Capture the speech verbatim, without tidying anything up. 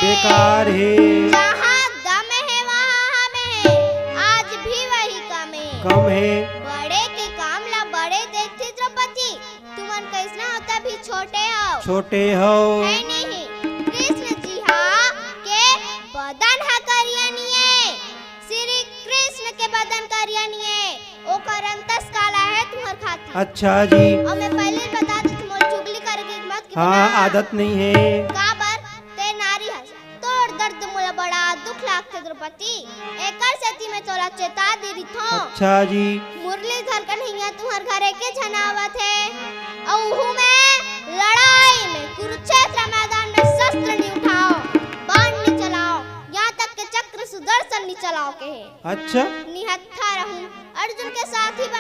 बेकार हे। जहाँ दम हे, वहाँ हम हे। आज भी वही कम हे। कम हे। बड़े के काम ला बड़े देखथे द्रौपदी। तुमन कइसना होता भी छोटे हो। छोटे हो। हे नहीं। कृष्ण जी हा के बदन हा करिया निये। श्री कृष्ण के बदन करिया निये। ओकर अंतस काला हे तुम्हर खातिर। अच्छा जी। अउ मैं पहले ही बता देत, मोर चुगली करे के मत हाँ, आदत नहीं हे। काबर? ते नारी हस। तोर दर्द मोला बड़ा दुख लागथे द्रौपदी। एकर सेती मैं तोला चेता दे रिथों। अच्छा जी। मुरलीधर कन्हैया तुम्हर घरे के झन आवत हे। अउ उहू में लड़ाई में कुरुक्षेत्र मैदान में शस्त्र नहीं उठाओ, बाण नहीं चलाओ, यहाँ तक के चक्र सुदर्शन नहीं चलाओ के हे। अच्छा। निहत्था रहूं, अर्जुन के साथी बन